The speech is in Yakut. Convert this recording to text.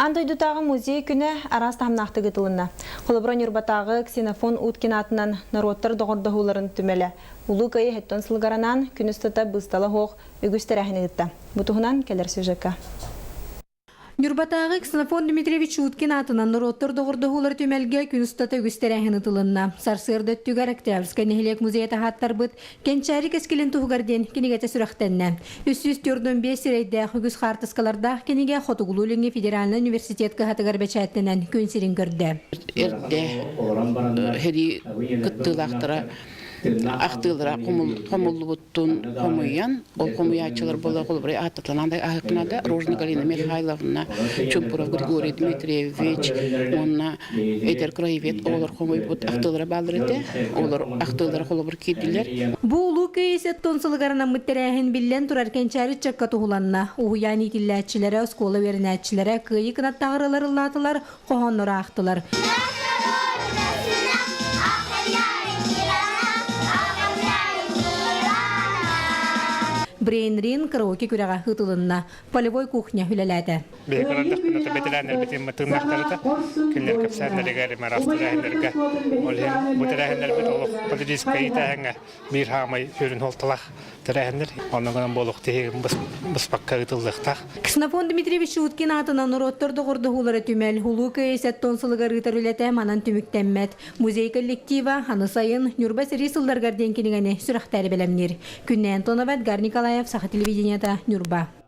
Аан дойдутааҕы музей күнэ араас таһымнаахтык ыытылынна. Холобура, Ньурбатааҕы Ксенофон Уткин аатынан норуоттар доҕордоһууларын түмэлэ Улуу Кыайыы сэттэн сылыгар анаан күн устата быыстала суох үгүс тэрээһини ыытта. Бу туһунан кэлэр сюжекка. Ньурбатааҕы Ксенофон Дмитриевич Уткин аатынан норуоттар доҕордоһуулар түмэлгэ күн устата үгүс тэрээһин ыытылынна. Сарсыарда өттүгэр Октябрьскай нэһилиэк музейа таһааттарбыт Кэнчээри кэскилин туһугар диэн кинигэтэ сүрэхтэннэ. 345 сирэйдээх үгүс хаартыскалардаах кинигэ Хотугулуу-Илиҥҥи федеральнай университет кыһатыгар бэчээттэнэн күн сирин көрдө. Эрдэ сэрии кыттыылаахтара ахтыылара хомуллубуттун хомуйан, ол хомуйааччылар буола холобура ааттаталаан да аһыкнада Рожина Галина Михайловна, Чумпуров Григорий Дмитриевич уонна эдэр краевед оҕолор хомуйбут ахтыылара бааллар этэ. Олор ахтыылара холобур киирдилэр. Бу улуу Кыайыы сылыгар анаммыт тэрээһин биллэн турар кэнчээри ыччакка туһуланна. Уһуйаан иитиллээччилэрэ, оскуола үөрэнээччилэрэ Кыайыы кынаттааҕар ылар ыллаатылар, хоһооннору аахтылар. Брейн-рин караоке күрэҕэ ыытылынна. Полевой кухня үлэлээтэ. Биһиги көрөрдөхпүнэ бэтилээннэрбитин тыыннахтарыта кинилэр кэпсээннэригэр араас тэрээһиннэргэ ол иһин бу тэрээһиннэрбит олох политическай итээһиҥҥэ биир хаамай сүрүн суолталаах тэрээһиннэр. Онно гынан буолуох тиһигин быспакка ыытыллыахтаах. Ксенофонт Дмитриевич Уткин аатынан норуоттар доҕордоһуулара түмэл Улуу Кыайыы сэттэ сылыгар ыытар үлэтэ манан түмүктэммэт. Музей коллектива аны сайын Ньурба сэрии сылларыгар диэн кинигэни сүрэхтээри бэлэмниир. Күннэй Антонова, Эдгар Николаев, Саха телевидениета, Ньурба.